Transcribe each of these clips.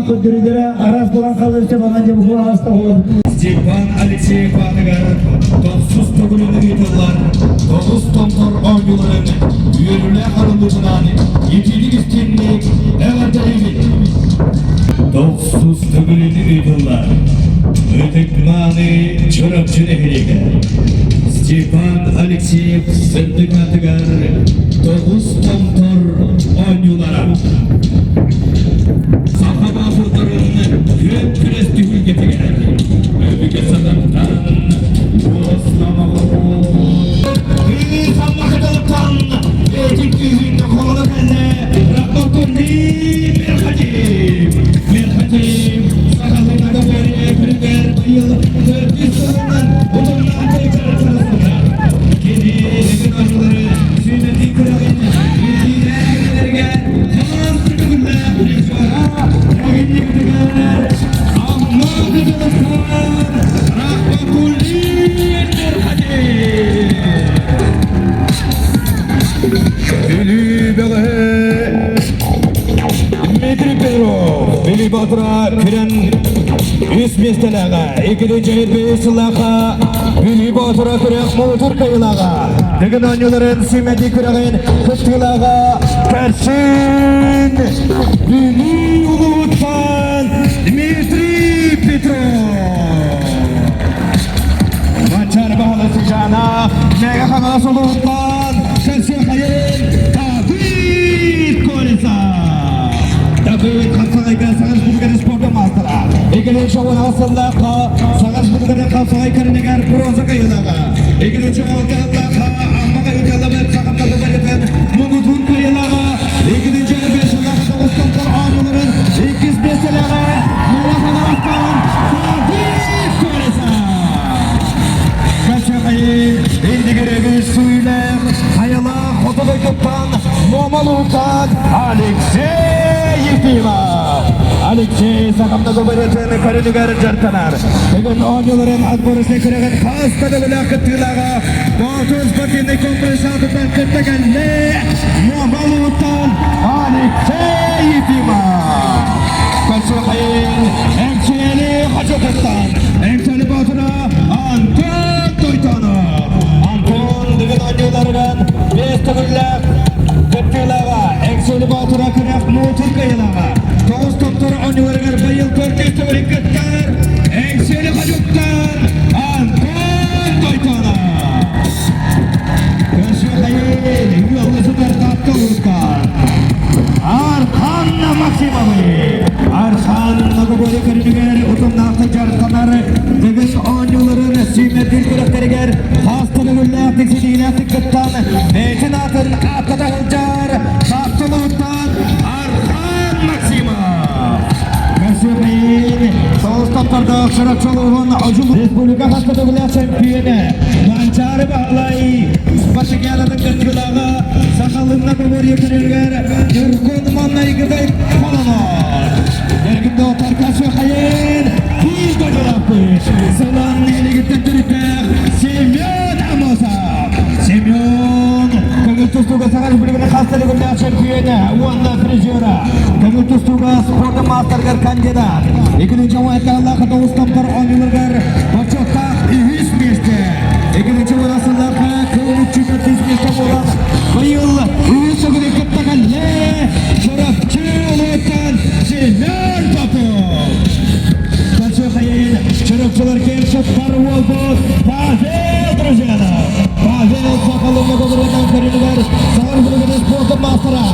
көрдөрүүлэрэ араас буолан хаалар сөп онон дьэ бу аста буолабыт. Степан Алексеев аатыгар тохсус төгүлүн ыытыллар Тоҕус томтор оонньууларын үөрүүлээх арыллыытынан итиитик истиҥник эҕэрдэлиибит! Тохсус төгүлүн ыытыллар Ытык-мааны Чурапчы нэһилиэгэ Степан Алексеев сырдык аатыгар Тоҕус томтор оонньуулара Саха боотурдарын күөн күрэс түһүлгэтигэр өбүгэ саҕаттан уос номоҕо буолбут Кыыс-Аммахытылыттан этик күүһүн холоно кэллэ Рахматулли Мерхатим Мерхатим сахалыына бэрие күнүгэр быйыл төрдүс сылынан утумнаахтык дьарыктаныспыта. Кини дэгин оонньуулары сүүмэрдии күрэҕин билиилээх хас төгүллээх призера Рагинникытыгар Амма Кытылыттан Рахматуллин Мерхатим Бүлүү бөҕөһө Дмитрий Петров Бүлүү Боотура күрэн үс миэстэлээҕэ, иккини дьэһирбэй сыллаахха Бүлүү Боотура күрэх муҥутуур кыайыылааҕа, Дыгын оонньууларын сүүмэрдии күрэҕин кыттыылааҕа Кэрсин Бүлүү улууһуттан Дмитрий Петров. Манчаары баһылык Сыдьаана Мэҥэ Хаҥалас улууһуттан Кэрсиэхэйин Давид Колесов. Давид Хапсаҕайга Саха Республикатын спордун маастара. Иккинчи уон сыллаахха Саха Республикатын хапсаҕай көрүҥүгэр бронза кыайыылааҕа. Иккинчи уон сыллаахха Аммаҕа ыытыллыбыт Саха Республикатын муҥутуур кыайыылааҕа. Иккинчи бэс сыллаахха тоҕус томтор оонньууларын иккис миэстэлээҕэ Мэҥэ Хаҥаластан Давид Колесов. Качаҕайын индигирэги сүүлээх хайалаах хоту дойдуттан Муомалуутан Алексей Ефимов. Алексей сахамда губернатын көрүнүгэр дьарыктанар. Бүгүн оонньууларын отборочнай күрэҕин хас да төгүлээх кыттыылааҕа Боотур спортивный комплекс аатыттан кытта кэллэ Муомалуутан Алексей Ефимов. Качаҕайын Эҥсиэли Хочотуттан Эҥсиэли Боотура Антон Тойтонов. Антон бүгүн оонньууларынан биэс төгүллээх кыттыылааҕа, Эҥсиэли Боотура күрэх муҥутуур кыайыылааҕа. Тоҕус томтор оонньууларыгар быйыл төрдүс төгүлүн кыттар Эҥсиэли Хочоттан Антон Тойтонов. Көрсүөхэйин ыаллыы сытар Таатта улуустар. Архан Максимовы. Архан Ногобори көрүнүгэр утумнаахтык дьарыктанар Дыгын оонньууларын сүүмэрдиир күрэхтэригэр хас төгүллээхтик ситиилээхтик кыттан бэйэтин аатын ааттата сылдьар Таатта улууһуттан Архан Максимов. Көрсүөхэйин Тоҕус Чурапчы улууһун Одьулуун Республика хас да төгүллээх чөмпүйүөнэ Манчаары Баһылай Спартакиадатын кыттыылааҕа Сахалыҥҥа Поморье күнүгэр Ньургун Маннайгыдай холонор. Эргимде Таркашы Хайын биир дойдулаахпыт. Сылан нэһилиэгиттэн төрүттээх Семен Амосов. Семен көҥүл тустууга Саха Республикатын хас да төгүллээх чөмпүйүөнэ уонна призера. Көҥүл тустууга спорт маастарыгар кандидат. Иккинчи уон тоҕус томтор оонньууларыгар бочуоттаах үһүс миэстэ. Иккинчи уон сыллаахха кыл төрдүс миэстэ буолан быйыл үһүс төгүлүн кытта кэллэ Чурапчы улууттан Семен Попов. Качухайын Чурапчылар киэн туттар уолбут Павел Дружинов. Павел Сахалыҥҥа көбүрүнэн көрүнүгэр Саҥар Бүлүгүн спортун маастара.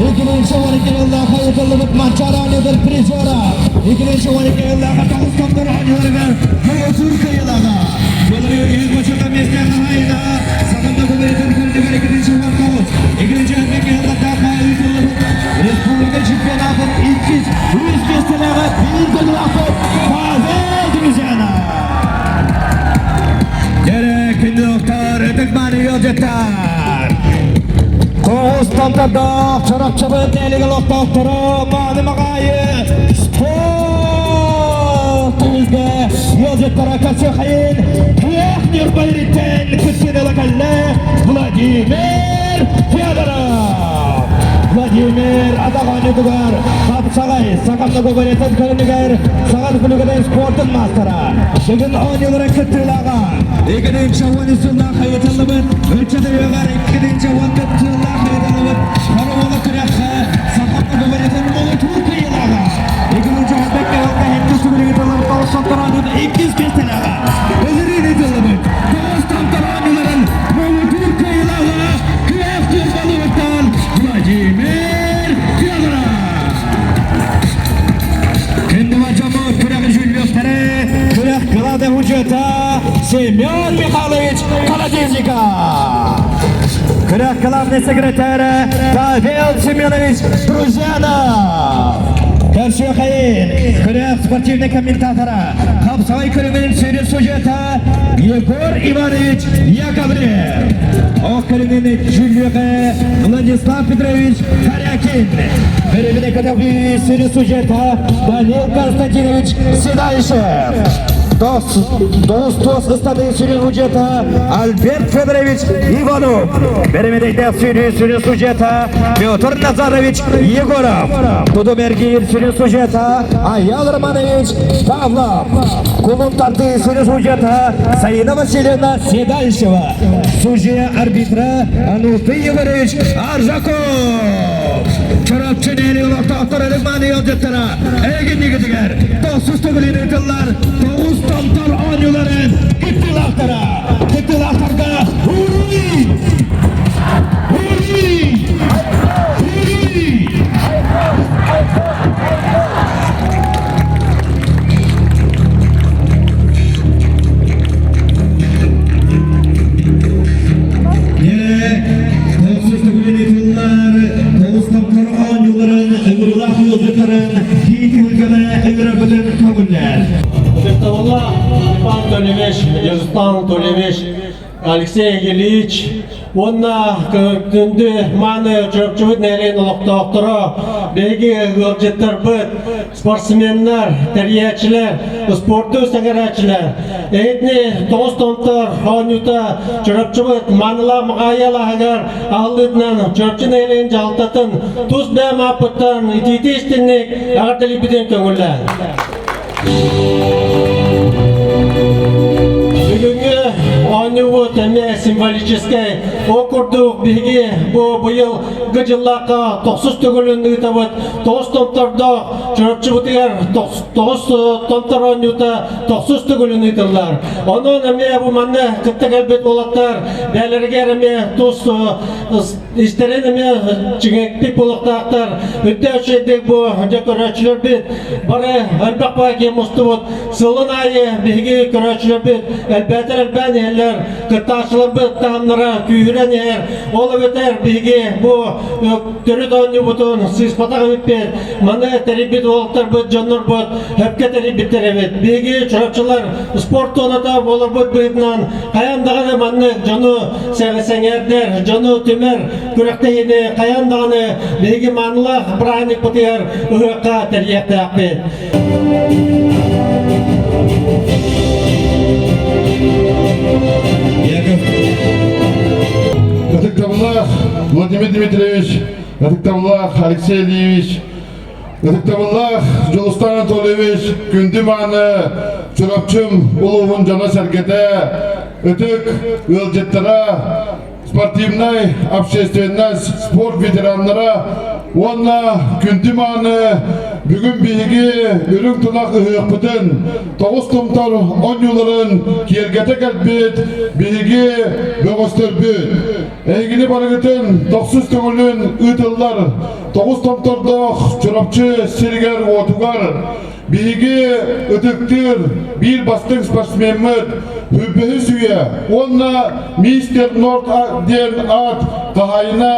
Иккинчи 12 ыаллаах ыытыллыбыт Манчаары оонньуутун призера. Иккинчи 12 ыаллаах тоҕус томтор оонньууларыгар муҥутуур кыайыылааҕа. Былырыын үһүс бочуота миэстэ хаһаайына Сахалыҥҥа көбүрүтэн көрүнүгэр иккинчи 19, иккинчи 12 ыаллардаахха ыытыллыбыт республика чемпионатын иккис үс миэстэлээҕэ биир дойдулаахпыт Павел Друзьянов. Дьэрэ күндү ытык-мааны ыалдьыттар! Тоҕус томтордоох Чурапчыбыт нэһилиэгин олохтоохторо мааны маҕаайы спорт түһүлгэ ыалдьыттара Качехайын Кыах Ньурба ириттэн кыттыыны ыла кэллэ Владимир Федоров! Тимир атах оонньуутугар хапсаҕай саха многоборецын көрүнүгэр Саха Республикатын спортун маастара. Бүгүн оонньуулара кыттыылааҕа. 2013 сыллаах ыытыллыбыт ыччат өйөҕөр 2014 сыллаах ыытыллыбыт Хоровола күрэххэ Саха многоборецын муҥутуур кыайыылааҕа. 2015 уонна сэттис сылын ыытыллыбыт тоҕус томтороонун иккис миэстэлээҕэ. Өлөрүүн ыытыллыбыт тоҕус томторооннуларын муҥутуур кыайыылааҕа күөх турбалыыртан Владимир Федоров. Күндү дьоммут күрэх дьүүллүөхтэрэ күрэх главный учета Семен Михайлович Колодезников. Күрэх главный секретарь Павел Семенович Друзьянов. Көрсүөхайын күрэх спортивный комментатора хапсаҕай көрүҥүн сүрүн судьуйата Егор Иванович Яковлев. Ох көрүҥүн дьүүллүөҕэ Владислав Петрович Корякин. Бөрөбүнэ көтөҕүү сүрүн судьуйата Данил Константинович Седалищев. Тоҕус ыстатыы сүрүн судьуйата Альберт Федорович Иванов. Бэрэмэдэйдээх сүүрүү сүрүн судьуйата Петр Назарович Егоров. Тутум эргиир сүрүн судьуйата Аял Романович Павлов. Кулун тардыы сүрүн судьуйата Саина Васильевна Седалищева. Судья арбитра Ануфрий Егорович Аржаков. Чурапчы нэһилиэк олохтоохтор ырыгмааны ыалдьыттара эгиннигитигэр тохсус төгүлүн ыытыллар тоҕус томтор оонньууларын кыттыылаахтара. Кыттыылаахтарга Уруй! Уруй! Уруй! Тоғыз төгүлүн ыытыллар, тоҕус томтор оонньууларын ыҥырыылаах ыалдьыттарын киин түһүлгэҕэ ыҥырарбытын көҥүллээр. Ытыктабыллаах Степан Анатольевич, Ерустан Анатольевич, Алексей Ильич уонна күндү мааны Чурапчыбыт нэһилиэгин олохтоохторо, биһиги ыалдьыттарбыт, спортсменнар, тэрийээччилэр, спорду сэҥээрээччилэр, эһигини тоҕус томтор оонньуута Чурапчыбыт маанылаах Маҕаайы алааһыгар аһыллыытынан Чурапчы нэһилиэгин дьаһалтатын тус бэйэм ааппыттан итиитии истиҥник эҕэрдэлиирбитин көҥүллээн. Бүгүҥҥү оонньуубут эмиэ символическай. Ол курдук биһиги бу быйыл дьыллаахха тохсус төгүлүн ыытабыт. Тоҕус томтордоох Чурапчыбытыгар тоҕус томтор оонньуута тохсус төгүлүн ыытыллар. Онон эмиэ бу манна кытта кэлбит уолаттар бэйэлэригэр эмиэ тус истэрин эмиэ чиҥэктик буолуохтаахтар. Үрдэ үчүгэйдик бу дьэ көрөөччүлэрбит бары элбэх баай мустубут. Сылын аайы биһиги көрөөччүлэрбит элбээтэр элбээн иһэллэр, кыттааччыларбыт таһымнара күүһүрэн иһэр. Ол эбэтэр биһиги бу төрүт оонньуубутун сыыспатах эбиппит. Маны тэрийбит уолаттарбыт, дьоннорбут сөпкө тэрийбиттэр эбит. Биһиги чурапчылар спорт туоната буоларбыт быһыытынан хайаан даҕаны маннык дьону сэҥээрдэр, дьону түмэр күрэхтэһиини хайаан даҕаны биһиги маанылаах бырааһынньыкпытыгар ыһыахха тэрийиэхтээхпит. Яков. Ытыктабыллаах Владимир Дмитриевич, ытыктабыллаах Алексей Ильич, ытыктабыллаах Дьулустан Анатольевич, күндү мааны Чурапчым улууһун дьоно-сэргэтэ, ытык ыалдьыттара, спортивнай общественность, спорт ветераннара уонна күндү мааны бүгүн биһиги үрүҥ тунах ыһыахпытын тоҕус томтор оонньууларын киэргэтэ кэлбит биһиги бөҕөстөрбүт. Эһигини барыгытын тохсус көҥүлүн ыытыллар тоҕус томтордоох Чурапчы сиригэр-уотугар биһиги ытыктыыр биир бастыҥ спортсмеммыт Хүрбэһис үйэ уонна мистер Норд диэн аат хаһаайына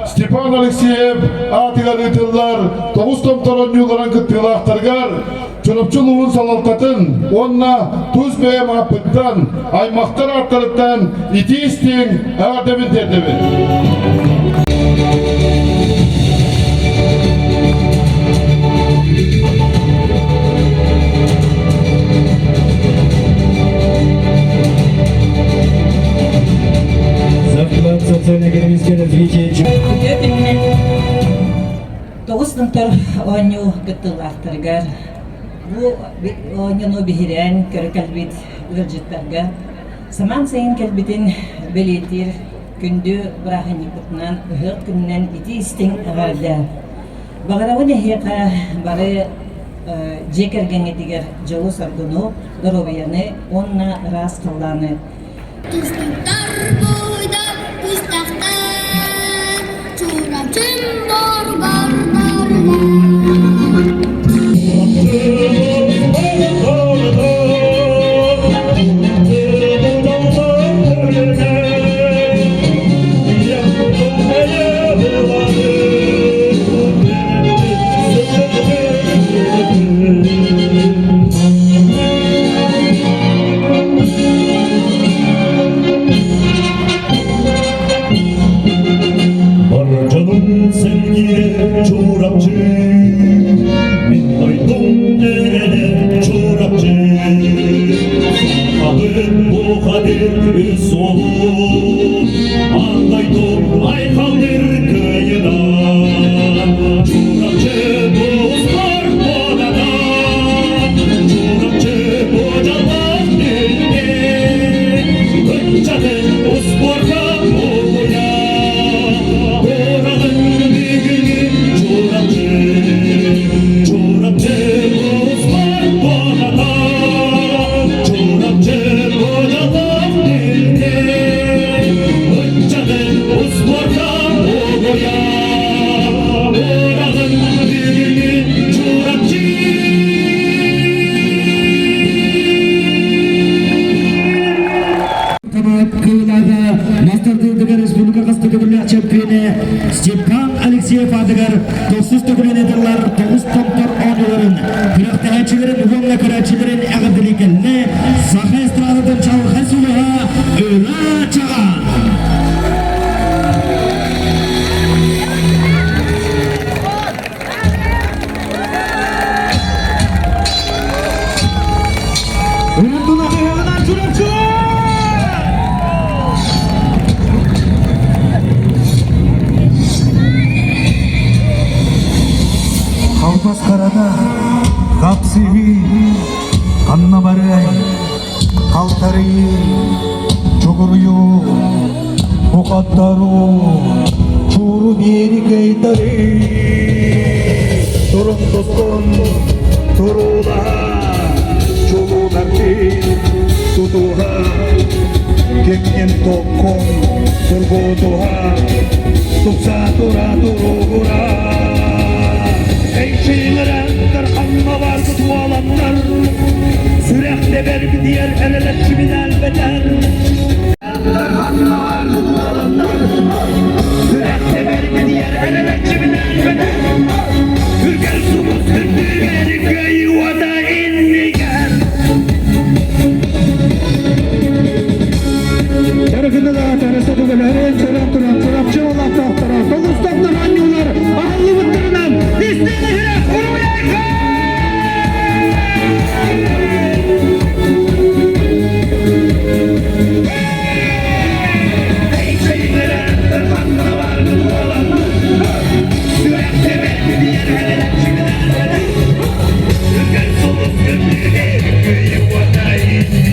Степан Алексеев аатыгар ыытыллар тоҕус томтор оонньууларын кыттыылаахтарыгар Чурапчы улууһун салалтатын уонна тус бэйэм ааппыттан, аймахтар ааттарыттан итии-истиҥ эҕэрдэбин тиэрдэбин. Завклад социально-экономическое развитие. кыттыылаахтарыгар, бу оонньууну биһирээн көрө кэлбит ыалдьыттарга самаан сайын кэлбитин бэлиэтиир күндү бырааһынньыкпытынан ыһыах күнүнэн итии-истиҥ эҕэрдэ! Баҕарабын эһиэхэ бары дьиэ кэргэҥҥитигэр дьолу-соргуну, доруобуйаны уонна ыраас халлааны. Тустуктар буйдар тустахтар, Чурапчым боругар Бар дьонум сэргиирэ Чурапчы, мин дойдум дэрэнэ Чурапчы. Сахабыт бухатыр үс уолун, аан дойду айхаллыр кыайынан. Чурапчы туспар куотата, Чурапчы бу дьаллаах дүлгэ, Ыччаты успуорка угуйа, Тураҕын бүгүҥҥү Чурапчы, Чурапчы успуорт куотата, Чурапчы бу дьаллаах дүлгэ, Ыччаты успуорка угуйа, Тураҕын бүгүҥҥү Чурапчы. Кыылаага мастардыытыгар республика хастыгыбыллаах чемпионе Степан Алексеев аатыгар тохсус төгүлүн ыытыллар тоҕус томтор оонньууларын күрэхтэһээччилэрин уонна көрөөччүлэрин эҕэрдэлии кэллэ саха эстрадатын чаҕылхай сулуһа Ыла Чаҕан. Халбас харата, хапсыһыы, ханна барыай, халтарыы, чугуруйуу, бухаттаруу, чууру биэри кыайтарыы, турун тускун, туруулаһа, чулуулардыы, тутуһа, киккин токкун, тургутуһа, тупса тура туругура. Эйчилэрэннэр ханна барбыт уоланнар, сүрэх тэбэр битиэр эрэлэччибин элбэтэр. Сүрэх тэбэр битиэр эрэлэччибин элбэтэр. Үргэл сулус үрдүгэр кыайыы уота иннигэр. Чарыкыныга төрө туран чурапчы олохтоохторо тоҕус оонньуулар аһыллыбыттарынан истиҥ иһирэх уруйайга! Үргэл сулус үрдүгэр кыайыы уота иннигэр.